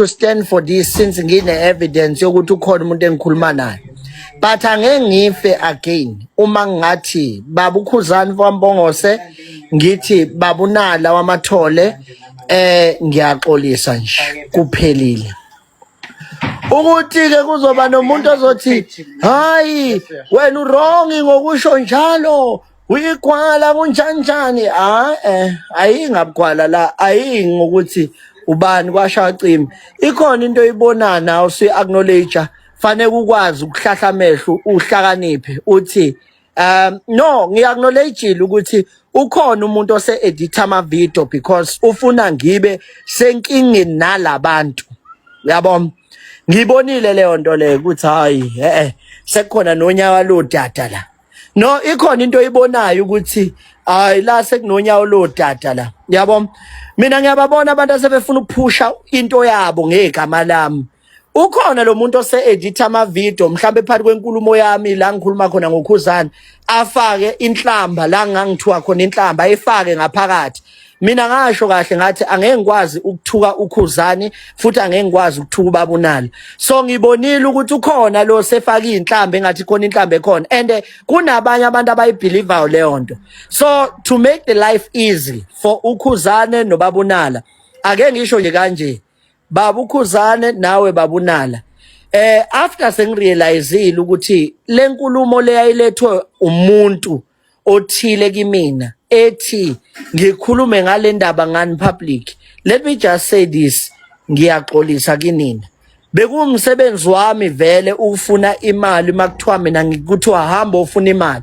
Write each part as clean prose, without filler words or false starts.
To stand for this since ngine evidence yokuthi ukhona umuntu engikhuluma naye, but angeke ngife again uma ngingathi baba uKhuzani waMpongose, ngithi baba uNala wamathole, ngiyaxolisa nje, kuphelile. Ukuthi ke kuzoba nomuntu ozothi, "Hayi, wena uwrong ngokusho njalo, uyigwala, kunjanjani." Ah, ayingabugwala la, ayingi ngokuthi ubani kwasha cima. Ikhona into oyibonana nawe usi acknowledge, fanele ukwazi ukuhlahla amehlo, uhlakaniphe, uthi no, ngiyacknowledge ukuthi ukhona umuntu ose edit ama video because ufuna ngibe senkingeni nalabantu, uyabona? Ngibonile leyo nto leyo ukuthi hayi, sekukhona nonyawo lodada la. No, ikhona into oyibonayo ukuthi hayi, la sekunonyawo lodada la, yabo. Mina ngiyababona abantu asebefuna ukuphusha into yabo ngegama lami. Ukhona lo muntu ose-edit ama-video, mhlawumbe phakathi kwenkulumo yami la ngikhuluma khona ngoKhuzani, afake inhlamba la ngangithuka khona, inhlamba ayifake ngaphakathi. Mina ngasho kahle ngathi angeke ngikwazi ukuthuka uKhuzani, futhi angeke ngikwazi ukuthuka ubaba uNala. So ngibonile ukuthi ukhona lo sefaka inhlamba, engathi khona inhlamba ekhona, and kunabanye abantu abayibelievayo leyo nto. So to make the life easy for uKhuzane nobaba uNala, ake ngisho nje kanje, baba uKhuzane nawe baba uNala, after sengirealizile ukuthi lenkulumo leyayilethwe umuntu othile kimina ethi ngikhulume ngale ndaba ngani public, let me just say this: ngiyaxolisa kinina. Bekuwumsebenzi wami vele ukufuna imali. Makuthiwa mina ngikuthiwa hamba ufuna imali,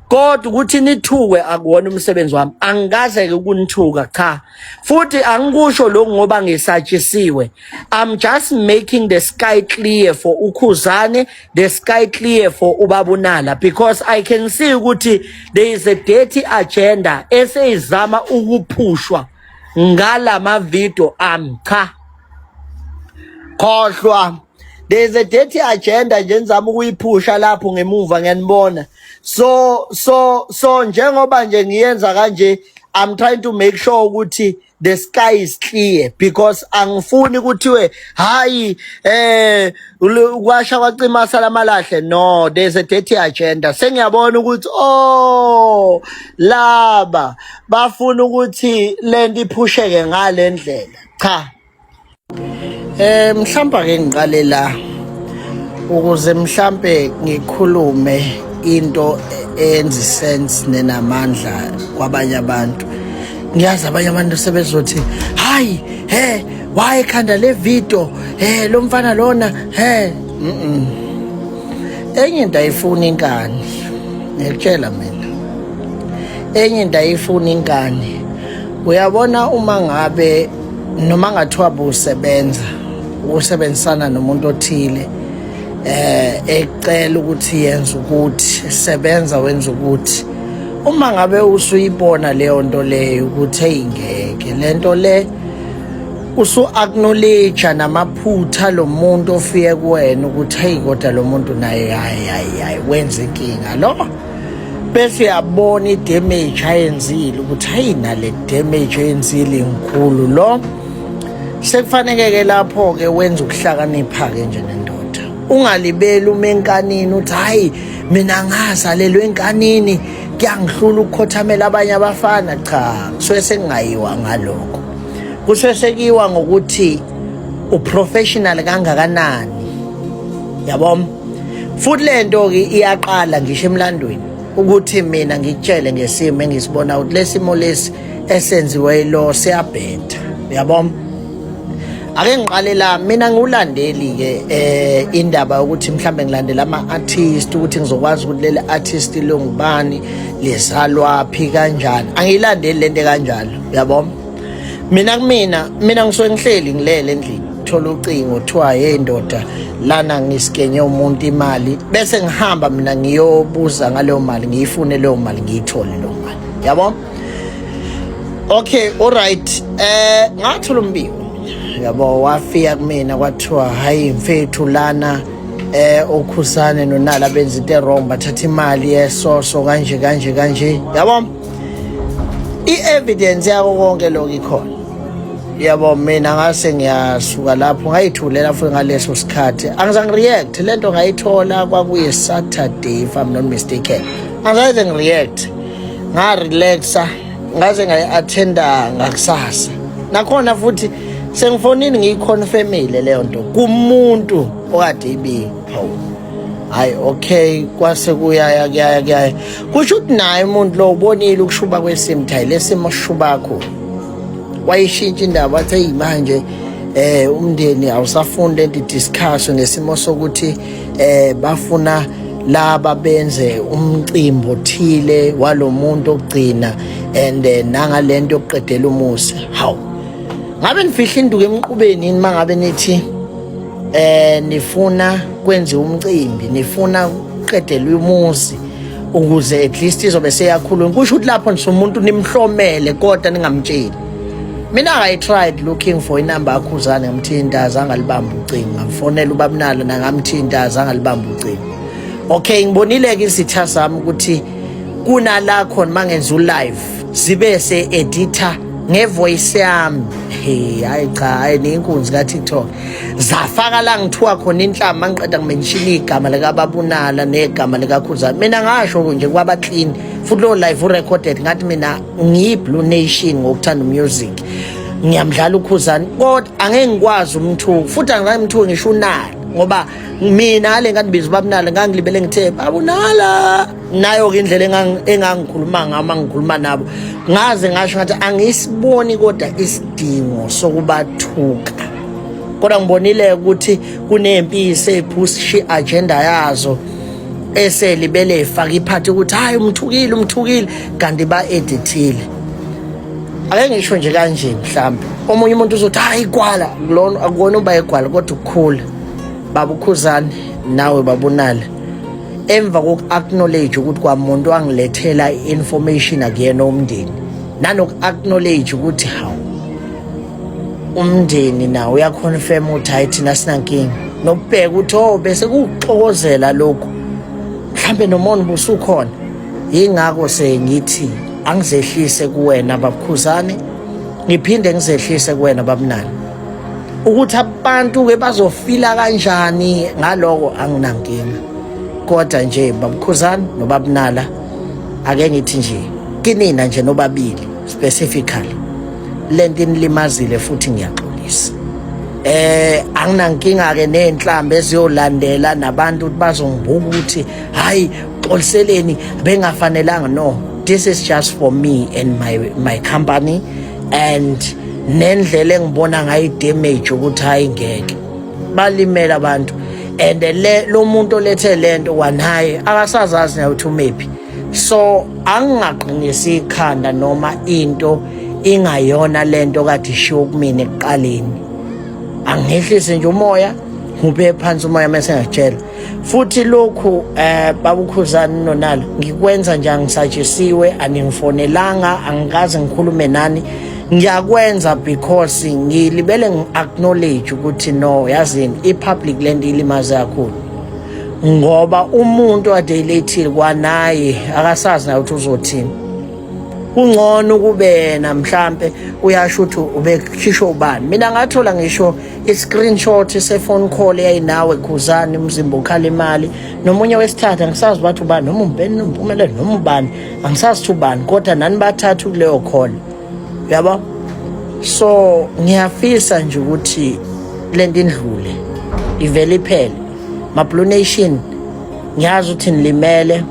kodwa ukuthi nithuke akuwona umsebenzi wami. Angikaze ke ukunithuka, cha. Futhi angikusho lokhu ngoba ngisatshisiwe. I'm just making the sky clear for uKhuzane, the sky clear for ubabunala, because I can see ukuthi there is a dirty agenda eseyizama ukuphushwa ngalama video ami. Cha, khohlwa, there's a dirty agenda nje nizama ukuyiphusha lapho ngemuva, ngiyanibona. So njengoba nje ngiyenza kanje, I'm trying to make sure ukuthi the sky is clear, because angifuni kuthiwe hayi, kwasha kwacima salamalahle. No, there's a dirty agenda. Sengiyabona ukuthi oh, laba bafuna ukuthi lento iphusheke ngale ndlela. Cha, mhlawumbe ake ngiqale la ukuze mhlambe ngikhulume into eyenza sense nenamandla kwabanye abantu. Ngiyazi abanye abantu sebezothi, "Hayi, he, why khanda le video, he, lo mfana lona he." Enye into ayifuni inkani, ngiyakutshela mina, enye into ayifuni inkani. Uyabona, uma ngabe noma ngathiwa busebenza ukusebenzisana nomuntu othile, ecela ukuthi yenze ukuthi sebenza, wenza ukuthi uma ngabe usuyibona leyo nto leyo ukuthi eyingeke lento le, usu acknowledge namaphutha lo muntu ofike kuwena ukuthi hey, kodwa lo muntu naye, hayi hayi hayi, wenza inkinga lo, bese uyabona i-damage ayenzile ukuthi hayi, nale damage ayenzile inkulu lo. Sekufaneke-ke lapho-ke wenza ukuhlakanipha-ke nje nendoda, ungalibeli uma enkanini uthi, "Hayi, mina ngazalelwa enkanini, kuyangihlula ukukhothamela abanye abafana." Cha, kusuke sekungayiwa ngalokho, kusuke sekuyiwa ngokuthi uprofessional kangakanani, yabo. Futhi lento ke iyaqala ngisho emlandweni ukuthi mina ngikutshele ngesimo engisibona ukuthi lesimo lesi esenziwe lo siyabheda, yabo. Ake ngiqale la. Mina ngiwulandeli ke indaba yokuthi mhlambe ngilandela ama artist ukuthi ngizokwazi ukuthi leli artist longubani, lizalwa phi, kanjani. Angiyilandeli lento kanjalo, yabo. Mina kumina, mina ngisuke ngihleli ngilele endlini, thola ucingo, kuthiwa, "Hey ndoda, lana ngiskenye umuntu imali." Bese ngihamba mina ngiyobuza ngaleyo mali, ngiyifune leyo mali, ngiyithole leyo mali, yabo. Okay, alright, ngathola umbiko, yabo, wafika kumina kwathiwa, "Hayi mfethu, lana oKhuzane noNala benza into wrong, bathatha imali yesoso kanje kanje kanje," yabo. I-evidence yako konke lokho ikhona. Yabo, mina ngase ngiyasuka lapho, ngayithulela futhi ngaleso sikhathi angizange react. Lento ngayithola kwakuyi Saturday, if I'm not mistaken. Angizange ngireact, ngarelaxa ngaze ngayi-attenda ngakusasa. Nakhona futhi sengifonini ngiyiconfirmile leyo nto kumuntu okade ibika. Hawu, hayi, okay, kwase kuyaya kuyaya kuyaya, kusho ukuthi naye umuntu lo ubonile ukushuba kwesimo, ukuthi hayi, lesimo sishuba kakhulu. Wayishintsha indaba, wathi eyi, manje umndeni awusafuni lento idiscuss ngesimo sokuthi bafuna laba benze umcimbi othile walomuntu okugcina and nangalento yokuqedela umuzi. Hawu, ngabe nifihla induku emqubeni yini mangabe nithi nifuna kwenziwa umcimbi, nifuna kuqedelwe umuzi ukuze at least izobe seyakhuluma? Kusho ukuthi lapho nisumuntu nimhlomele kodwa ningamtsheli. Mina I tried looking for inamba akhuzane, ngamthinta, azange alibamba ucingo. Ngamfonela ubabunalo, nangamthinta, azange alibamba ucingo. Okay, ngibonile-ke izitha zami ukuthi kunala khona mangenza ulive zibe se-editha ngevoice yami. Hey, hayi cha, hayi, neyinkunzi ka-TikTok zafaka la ngithiwa khona inhlamba, ngiqeda ngimenshini igama likababunala negama likakhuzane. Mina ngasho nje kwaba clean futhi lo live urecorded, ngathi mina ngiyi-Blue Nation ngokuthanda music, ngiyamdlala ukhuzane, kodwa angeke ngikwazi umthuko, futhi angizange ngimthuke ngisho unala, ngoba mina le ngandibiza ubabunala ngangilibele ngithe babunala. Nayo-ke indlela engangikhuluma ngayo uma ngikhuluma nabo, ngaze ngasho ngathi angisiboni kodwa isidingo sokubathuka, kodwa ngibonile ukuthi kunempisi ephusha i-agenda yazo eselibele ifaka iphathi ukuthi hayi, umthukile, umthukile, kanti ba-edithile. Ake ngisho nje kanje, mhlawumbe omunye umuntu uzothi hayi, igwala kulona, akubona uba igwala, kodwa ukukhula. Baba ukhuzane nawe babunala, emva koku-acknowledge ukuthi kwamuntu wangilethela i-information akuyena umndeni, nanoku-acknowledge ukuthi hawu, umndeni nawo uyaconfirm ukuthi hayi, thina sinankinga, nokubheka ukuthi oh, bese kuwuxokozela lokhu, mhlambe nomona ubusukhona. Yingakho sengithi angizehlise kuwena babukhuzane, ngiphinde ngizehlise kuwena babunani. Ukuthi abantu ke bazofila kanjani ngaloko anginankinga, kodwa nje babukhuzane nobabunala, ake ngithi nje kinina nje nobabili specifically, lento inilimazile futhi ngiyaxolisa. Anginankinga ke nenhlambe eziyolandela nabantu ukuthi bazongibuka ukuthi hayi, xoliseleni bengafanelanga. No, this is just for me and my company and nendlela engibona ngayo damage ukuthi hayi, ngeke balimela abantu, and le lo muntu olethe lento wanaye akasazazi naye ukuthi umephi. So angingaqinisi ikhanda noma into ingayona lento kade ishiwo kumina ekuqaleni. Angehlise nje umoya, ngube phansi umoya, mase ngiyakutshela futhi lokhu babukhuzani nonala, ngikwenza nje angisatshisiwe, aningifonelanga, angikaze ngikhulume nani. Ngiyakwenza because ngilibele ngi-acknowledge ukuthi no, yazini, i-public lento ilimaze kakhulu, ngoba umuntu ade ilethile kwanaye akasazi naye ukuthi uzothini. Kungcono ukube yena mhlambe uyasho ukuthi ubekhishwa ubani. Mina ngathola ngisho i-screenshot se-phone call eyayinawe Khuzani, umzimba ukhala imali nomunye wesithathu, angisazi bathi ubani, noma umbeni nompumelelo noma ubani, angisazi ukuthi ubani, kodwa nani bathathu kuleyo call, yabo. So ngiyafisa nje ukuthi lento indlule, ivele iphele. Ma-Blue Nation, ngiyazi ukuthi nilimele,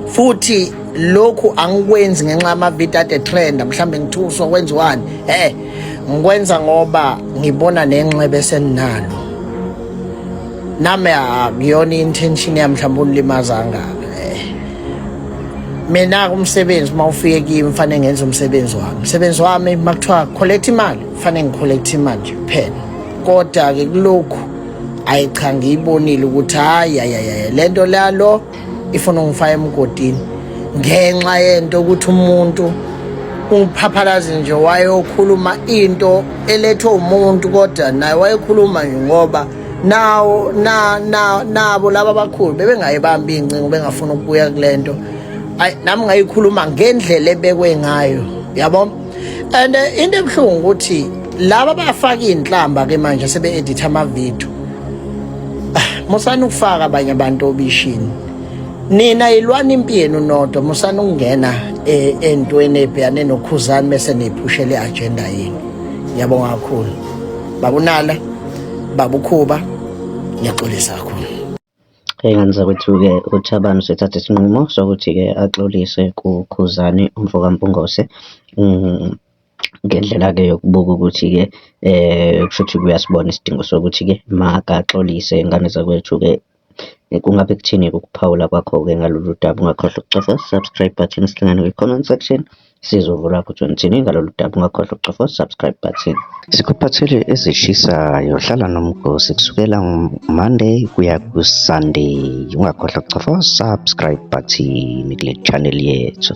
futhi lokhu angikwenzi ngenxa yamavidiyo ade trend, mhlawumbe ngithuswa kwenziwani. Ngikwenza ngoba ngibona nenxeba eseninalo. Nami akuyona i-intention yami mhlawumbe unilimaza kangaka. Mina umsebenzi uma ufike kimi fanele ngenze umsebenzi wami. Umsebenzi wami uma kuthiwa collect imali, fanele ngicollect imali nje kuphela. Kodwa-ke kulokhu ayi cha, ngiyibonile ukuthi hayi, hayi, hayi, lento lalo ifuna ungifaka emgodini ngenxa yento ukuthi umuntu ungiphaphalazi nje wayokhuluma into elethwe umuntu, kodwa naye wayekhuluma nje ngoba nawo na na nabo laba abakhulu bebengayibambi incingo, bengafuna ukubuya kulento. Ayi, nami ngayikhuluma ngendlela ebekwe ngayo, yabo. And into ebuhlungu ukuthi laba abafaka iy'nhlamba ke manje sebe-editha amavidiyo, musani ukufaka abanye abantu obishini. Nina yilwani impi yenu nodwa, musani ukungena entweni ebhekane noKhuzani bese niyiphushela i-agenda yenu. Ngiyabonga kakhulu, babunala, babukhuba, ngiyaxolisa kakhulu. Ey'ngane zakwethu-ke, uThabani usethathe isinqumo sokuthi-ke axolise kuKhuzani umfo kaMpungose. Ngendlela-ke yokubuka ukuthi-ke kushuthi uyasibona isidingo sokuthi-ke makaxolise. Ngane zakwethu-ke, kungabe kuthini-ke ukuphawula kwakho-ke ngalolu daba? Ungakhohlwa ukucofa subscribe button, sihlangane kwi-comment section, sizwe uvo lwakho ukuthi uthini ngalolu daba. Ungakhohlwa ukucofa subscribe button. Sikuphathele ezishisayo, hlala nomgosi kusukela Monday kuya ku-Sunday. Ungakhohlwa ukucofa subscribe button kule channel yethu.